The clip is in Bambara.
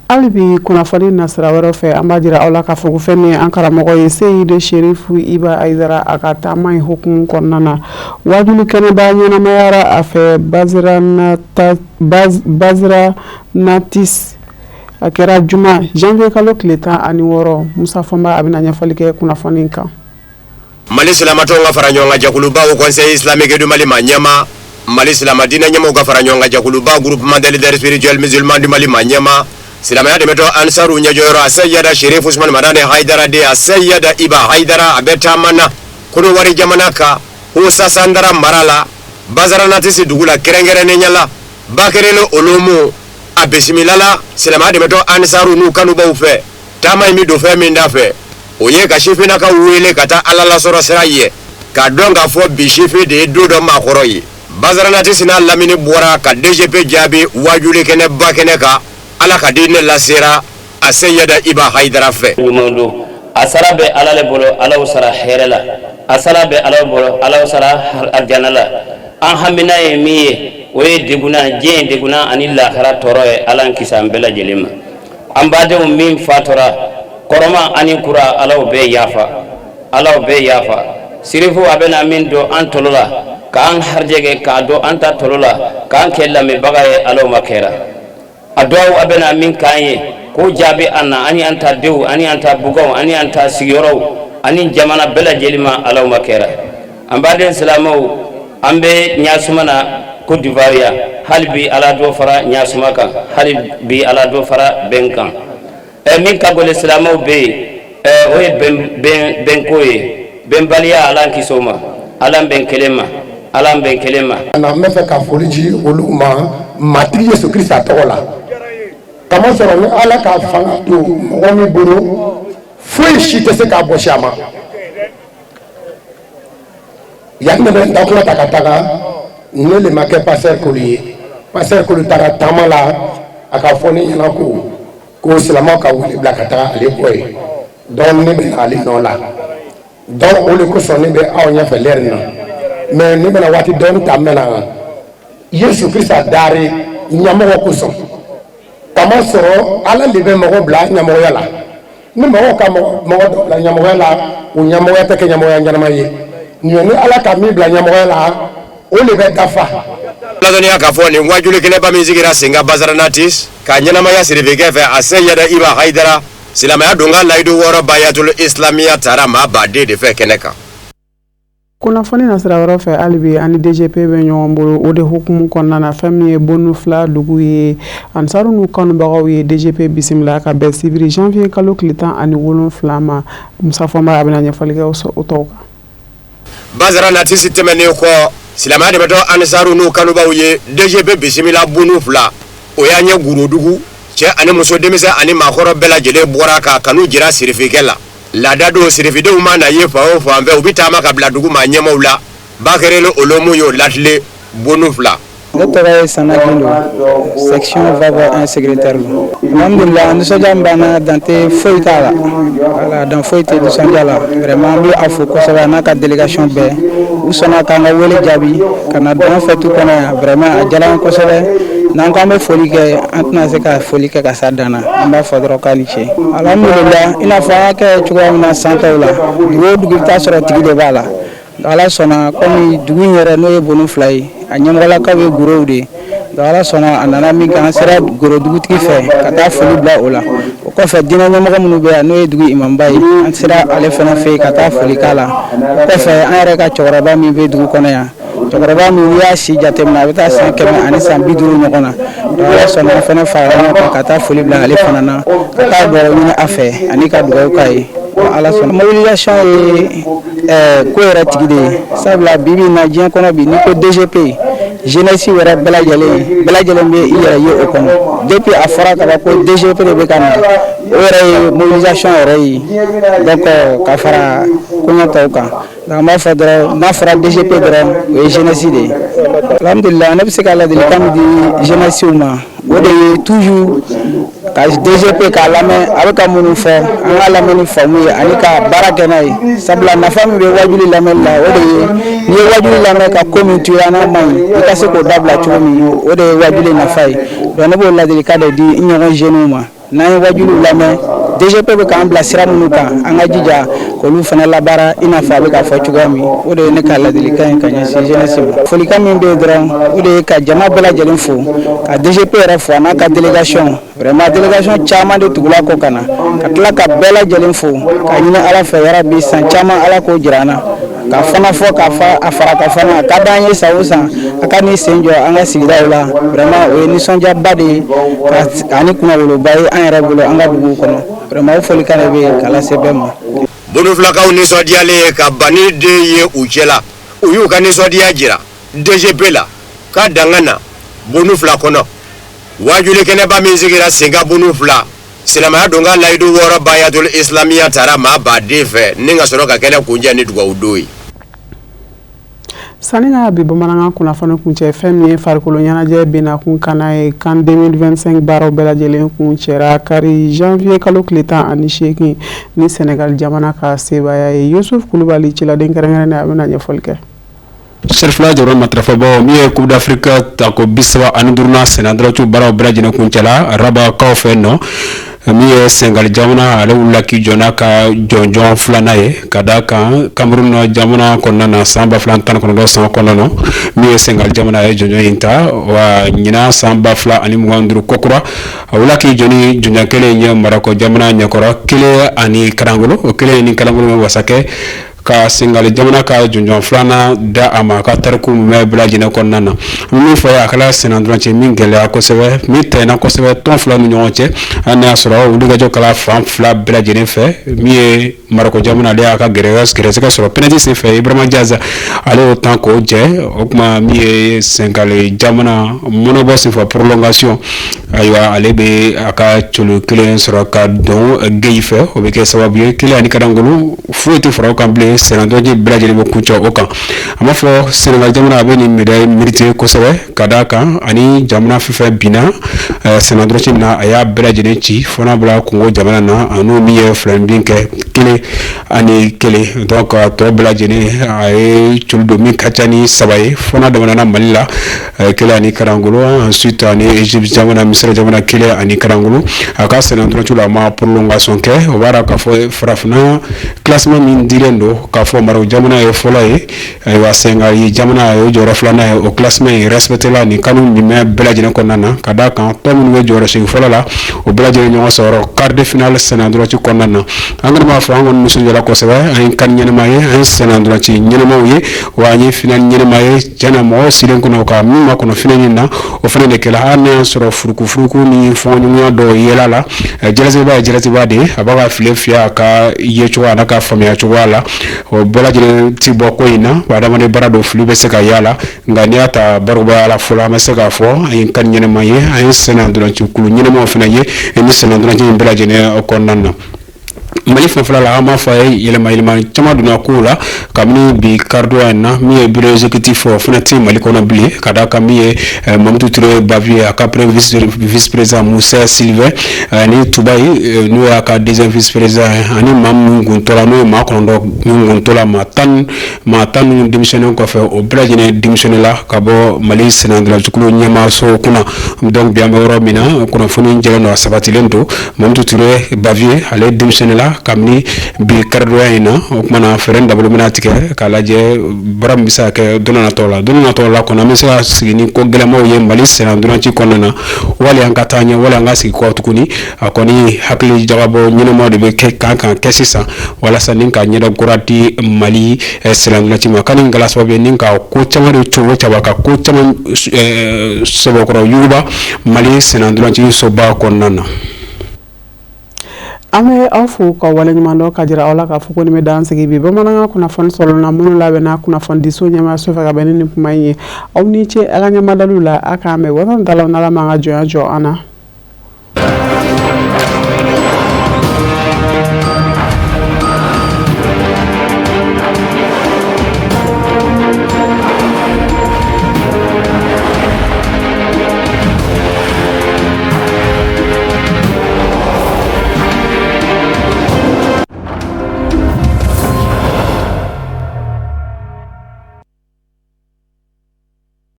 Hali bi kunnafoni nasira wɛrɛ fɛ, an b'a jira aw la k'a fɔ ko fɛn min ye an karamɔgɔ ye, Seyidi Serifu Iba Ayidara, a ka taama in hukumu kɔnɔna na, wajuli kɛnɛba ɲɛnamayara a fɛ Baziranatis. A kɛra juma janvier kalo tile 16. Musa Fɔnba, a bɛna ɲɛfɔli kɛ kunnafoni kan. Mali silamatɔnw ka fara ɲɔgɔn kan jɛkuluba Haut Conseil islamique du Mali maa ɲɛmaa, Mali silama diinɛ ɲɛmaaw ka fara ɲɔgɔn kan jɛkuluba Groupement des leaders spirituels musulmans du Mali maa ɲɛmaa, silamɛya dɛmɛtɔn Ansaru ɲɛjɔyɔrɔ Aseyida Sherif Usman Madani Hayidara den Aseyida Iba Hayidara, a bɛ taama na Kodowari jamana kan, Haut Sassandra mara la, Bazaranatisi dugu la, kɛrɛnkɛrɛnnenya la Bakerele Olomu. A bisimilala silamɛya dɛmɛtɔn Ansaru n'u kanubaw fɛ. Taama in bɛ don fɛn min da fɛ, o ye ka sifinnakaw wele ka taa Ala lasɔrɔ sira ye, k'a dɔn k'a fɔ bi sifin de ye don dɔ maakɔrɔ ye. Bazaranatisi n'a lamini bɔra ka DGP jaabi wajuli kɛnɛba kɛnɛ kan. Ala ka diinɛ lasera Aseyida Iba Hayidara fɛ. Ɲuman don, a sara bɛ Ala le bolo, Ala sara hɛrɛ la. A sara bɛ Ala bolo, Ala sara alijana la. An hamina ye min ye, o ye degunna, diɲɛ degunna ani lahara tɔɔrɔ ye. Ala kisi an bɛɛ lajɛlen ma. An badenw min fatura, kɔrɔma ani kura, Ala bɛɛ yafa, Ala bɛɛ yafa. Sirifu, a bɛna min don an tolo la, k'an harijɛgɛ k'a don an ta tolo la, k'an kɛ lamɛnbaga ye, Ala ma kɛra a dɔw. A bɛna min k'an ye, k'o jaabi an na, ani an ta denw, ani an ta buganw, ani an ta sigiyɔrɔw, ani jamana bɛɛ lajɛlen ma, Ala ma kɛra. An baden silamɛw, an bɛ ɲasuma na Côte d'Ivoire yan. Hali bi Ala dɔ fara ɲasuma kan, hali bi Ala dɔ fara bɛn kan. Min ka gɛlɛn silamɛw bɛ yen, o ye bɛnko ye. Bɛnbaliya, Ala kisi o ma. Ala bɛn kelen ma, Ala bɛn kelen ma. N bɛ fɛ ka foli di olu ma Matigi Yesu Kirisa tɔgɔ la, kamasɔrɔ ni Ala ka fanga don mɔgɔ min bolo, foyi si tɛ se k'a bɔsi a ma. Yanni ne bɛ n dakuma ta ka taga, ne le ma kɛ pasteur Kolu ye. Pasteur Kolu taara taama la, a ka fɔ ne ɲɛna ko silamɛw ka wele bila ka taga ale kɔ ye. Donc ne bɛ na ale nɔ la. Donc o de kosɔn ne bɛ aw ɲɛfɛ lɛri na. Mais ne bɛna waati dɔɔni ta, n bɛna Yesu Kirisa daare ɲɛmɔgɔ kosɔn, kamasɔrɔ Ala de bɛ mɔgɔ bila ɲɛmɔgɔya la. Ni mɔgɔ ka mɔgɔ dɔ bila ɲɛmɔgɔya la, o ɲɛmɔgɔya tɛ kɛ ɲɛmɔgɔya ɲɛnama ye. Ni Ala ka min bila ɲɛmɔgɔya la, o de bɛ dafa. Ladɔnniya k'a fɔ nin wajuli kɛnɛba min sigira sen kan Bazaranatisi ka ɲɛnamaya sirifikɛ fɛ Aseyida Iba Hayidara, silamɛya donkan layidu wɔɔrɔ Bayatul Islamiya taara maa baden de fɛ kɛnɛ kan. Kunnafoni nasira wɛrɛ fɛ, hali bi ani DGP bɛ ɲɔgɔn bolo. O de hukumu kɔnɔna na, fɛn min ye Bonu fila dugu ye, Ansaru n'u kanubagaw ye DGP bisimila ka bɛn sibiri janvier kalo tile 17 ma. Musa Fɔnba, a bɛna ɲɛfɔli kɛ o tɔw kan. Bazaranatisi tɛmɛnen kɔ, silamɛya dɛmɛtɔn Ansaru n'u kanubaw ye DGP bisimila Bonu fila. O y'an ɲɛ Gurodugu, cɛ ani muso, denmisɛn ani maakɔrɔ bɛɛ lajɛlen bɔra ka kanu jira sirifikɛ la. Laada don, sirifidenw ma na ye fan o fan fɛ, u bɛ taama ka bila dugu maa ɲɛmaaw la. Bakerele Olomu y'o latile Bonu fila. Ne tɔgɔ ye Sana Gindo, section Vava 1 secrétaire don. Alhamdulillah, nisɔndiya min b'an na, dan tɛ foyi t'a la. Voilà, dan foyi tɛ nisɔndiya la. Vraiment, an bɛ a fo kosɛbɛ, a n'a ka délégation bɛɛ. U sɔnna k'an ka wele jaabi ka na don fête kɔnɔ yan. Vraiment, a diyara an ye kosɛbɛ. N'an ko an bɛ foli kɛ, an tɛna se ka foli kɛ ka s'a dan na. An b'a fɔ dɔrɔn k'a ni ce. Alhamdulillah, i n'a fɔ an y'a kɛ cogoya min na san tɔw la, dugu o dugu, i bɛ taa sɔrɔ tigi de b'a la. Ala sɔnna, komi dugu in yɛrɛ n'o ye Bonu fila ye, a ɲɛmɔgɔlakaw ye Gorow de ye. Donc Ala sɔnna, a nana min kɛ, an sera Goro dugutigi fɛ ka taa foli bila o la. O kɔfɛ, diinɛ ɲɛmɔgɔ minnu bɛ yan, n'o ye dugu imamba ye, an sera ale fana fɛ yen ka taa foli k'a la. O kɔfɛ, an yɛrɛ ka cɛkɔrɔba min bɛ dugu kɔnɔ yan, cɛkɔrɔba min n'i y'a si jateminɛ, a bɛ taa san 150 ɲɔgɔn na. Donc Ala sɔnna, an fana farala ɲɔgɔn kan ka taa foli bila ale fana na, ka taa dugawu ɲini a fɛ ani ka dugawu k'a ye. Ala sɔnna, mobilisation ye ko yɛrɛ tigi de ye, sabula bi bi in na, diɲɛ kɔnɔ bi, n'i ko DGP, jeunesse yɛrɛ bɛɛ lajɛlen bɛ i yɛrɛ ye o kɔnɔ. Depuis a fɔra ka ban ko DGP de bɛ ka na, o yɛrɛ ye mobilisation yɛrɛ ye. Donc ka fara koɲɛ tɔw kan, donc an b'a fɔ dɔrɔn, n'a fɔra DGP dɔrɔn, o ye jeunesse de ye. Alhamdulillah, ne bɛ se ka ladilikan min di jeunesse ma, o de ye toujours ka DGP k'a lamɛn, a bɛ ka minnu fɔ, an k'a lamɛn ni faamu ye ani ka baara kɛ n'a ye, sabula nafa min bɛ wajuli lamɛnli la, o de ye n'i ye wajuli lamɛn ka ko min to i la n'a man ɲi, i ka se k'o dabila cogo min, o de ye wajuli nafa ye. Donc ne b'o ladilikan de di n ɲɔgɔn jeunes ma. N'an ye wajuliw lamɛn, DGP bɛ k'an bila sira minnu kan, an ka jija k'olu fana labaara i n'a fɔ a bɛ k'a fɔ cogoya min. O de ye ne ka ladilikan ye ka ɲɛsin jeunesse ma. Folikan min bɛ yen dɔrɔn, o de ye ka jama bɛɛ lajɛlen fo, ka DGP yɛrɛ fo, a n'a ka délégation. Vraiment, délégation caman de tugula kɔ ka na, ka tila ka bɛɛ lajɛlen fo, ka ɲini Ala fɛ, yarabi, san caman Ala k'o jira an na, ka fana fɔ k'a fa a fara ka fana a ka d'an ye san o san a ka n'i sen jɔ an ka sigidaw la. Vraiment, o ye nisɔndiyaba de ye ani kunnawoloba ye an yɛrɛ bolo an ka duguw kɔnɔ. Vraiment, o folikan de bɛ yen k'a lase bɛɛ ma. Bonufilakaw nisɔndiyalen ka Bani den ye u cɛla, u y'u ka nisɔndiya jira DGP la ka danga na Bonufila kɔnɔ. Wajuli kɛnɛba min sigira sen kan Bonufila, silamɛya don ka layidu wɔɔrɔ bayatul islamiya taara maa baden fɛ ni ka sɔrɔ ka kɛnɛ kuncɛ ni dugawu don ye. Sani ka bi bamanankan kunnafoni kuncɛ, fɛn min ye farikolo ɲɛnajɛ bɛnakun kana ye, CAN 2025 baaraw bɛɛ lajɛlen kuncɛra kari janvier kalo tile 18 ni Senegal jamana ka sebaaya ye. Yusuf Kulubali, ciladen kɛrɛnkɛrɛnnen, a bɛna ɲɛfɔli kɛ. Serifila jɔyɔrɔ matarafabaaw, min ye Coupe d'Afrique tako 35nan sennantolaci baaraw bɛɛ lajɛlen kuncɛla Rabakaw fɛ nɔ. Min ye Senegal jamana, ale wulila k'i jɔ n'a ka jɔnjɔn filanan ye, ka da kan Cameroun jamana kɔnɔna na san 2019 san kɔnɔna na, min ye Senegal jamana ye jɔnjɔn in ta. Wa ɲinan san 2025 kokura, a wulila k'i jɔ ni jɔnjɔn kelen ye Marɔku jamana ɲɛkɔrɔ, 1 ni karangolo. O kelen ni karangolo bɛ wasakɛ ka Senegal jamana ka jɔnjɔn filanan da a ma a ka tariku mɛn bɛɛ lajɛlen kɔnɔna na. Min fɔ a kɛra sennantolaci min gɛlɛya kosɛbɛ, min tɛna kosɛbɛ tɔn fila ni ɲɔgɔn cɛ, hali n'a y'a sɔrɔ wulikajɔ kɛla fan fila bɛɛ lajɛlen fɛ. Min ye Marɔku jamana, ale y'a ka gɛrɛsɛgɛ sɔrɔ penalty sen fɛ, Ibrahima Diaz, ale y'o tan k'o jɛ. O tuma min ye Senegal jamana mɔnɛbɔ senfɛ prolongation, ayiwa, ale bɛ a ka colo kelen sɔrɔ ka don Gueye fɛ. O bɛ kɛ sababu ye 1 ni karangolo, foyi tɛ fara o kan bilen, sennantolaci bɛɛ lajɛlen bɛ kuncɛ o kan. A ma fɔ Senegal jamana a bɛ nin médaille mérité kosɛbɛ, ka d'a kan ani jamana fɛn fɛn binna sennantolaci na, a y'a bɛɛ lajɛlen ci fo n'a bɔra Congo jamana na, ani min ye fila bin kɛ 1 ni 1. Donc a tɔ bɛɛ lajɛlen a ye coli don min ka ca ni saba ye, fo n'a daminɛna Mali la 1 ni karangolo, ensuite ani Égypte jamana, Misira jamana 1 ni karangolo. A ka sennantolaci la, a ma prolongation kɛ. O b'a jira k'a fɔ farafinna classement min dilen don k'a fɔ Maroc jamana ye fɔlɔ ye, ayiwa, Senegal jamana ye jɔyɔrɔ filanan ye, o classement in respecté la nin CAN nin bɛɛ lajɛlen kɔnɔna na, ka d'a kan tɔn minnu bɛ jɔyɔrɔ seegin fɔlɔ la, o bɛɛ lajɛlen ɲɔgɔn sɔrɔ quart de finale sennantolaci kɔnɔna na. An kɔni b'a fɔ an kɔni nisɔndiyara kosɛbɛ, an ye CAN ɲɛnama ye, an ye sennantolaci ɲɛnamaw ye, wa an ye finale ɲɛnama ye. Tiɲɛna, mɔgɔw sigilen kɔnɔ ka min ma kɔnɔ finale in na, o fana de kɛra, hali n'a y'a sɔrɔ furukufuruku ni fɔɲɔgɔnya dɔw yɛlɛ la. Jalatigɛba ye jalatigɛba de ye, a b'a ka file fiyɛ a ka yecogo a n'a ka faamuya cogoya la, o bɛɛ lajɛlen ti bɔ ko in na. Wa adamaden baara don, fili bɛ se ka y'a la, nka n'i y'a ta barokubaya la fɔlɔ, an bɛ se k'a fɔ an ye CAN ɲɛnama ye, an ye sennantolaci kulu ɲɛnamaw fana ye ni sennantolaci in bɛɛ lajɛlen kɔnɔna na. Mali fanfɛla la, an b'a fɔ a ye yɛlɛma yɛlɛma caman donna kow la kabini bi karidonya in na. Min ye bureau exécutif, o fana tɛ Mali kɔnɔ bilen, ka d'a kan min ye Mamutu Ture Bavieux, a ka premier vice président Musa Sylvain ani Tubayi, n'o y'a ka deuxième vice président, ani maa minnu kun tora, n'o ye maa 9 minnu kun tora, maa 10, maa 10 minnu démissionné kɔfɛ, o bɛɛ lajɛlen démissionné la ka bɔ Mali sennantolacikulu ɲɛmaaso kunna. Donc bi an bɛ yɔrɔ min na, kunnafoni jɛlen don, a sabatilen don, Mamutu Ture Bavieux, ale démissionné la kabini bi karidonya in na. O tuma na fɛɛrɛ dabolo bɛna tigɛ k'a lajɛ baara min bɛ se ka kɛ don nataw la. Don nataw la kɔnɔ, an bɛ se ka sigi ni ko gɛlɛnmaw ye Mali sennantolaci kɔnɔna na, wali an ka taa ɲɛ, wali an ka sigi kɔ tuguni. A kɔni hakili jagabɔ ɲɛnamaw de bɛ kɛ kan kan kɛ sisan walasa ni ka ɲɛda kura di Mali sennantolaci ma, ka nin kɛla sababu ye ni ka ko caman de cogo caman ka ko caman sɛbɛkɔrɔ yuguba Mali sennantolaci soba kɔnɔna na. An bɛ aw fo ka waleɲuman dɔn, ka jira aw la k'a fɔ ko nin bɛ dan sigi bi bamanankan kunnafoni sɔrɔ na minnu labɛnna kunnafonidiso ɲɛmaaso fɛ ka bɛn ni nin kuma in ye. Aw ni ce a ka ɲɛmadaliw la. A k'an bɛn waati dalaw n'Ala m'an ka jɔnya jɔ an na.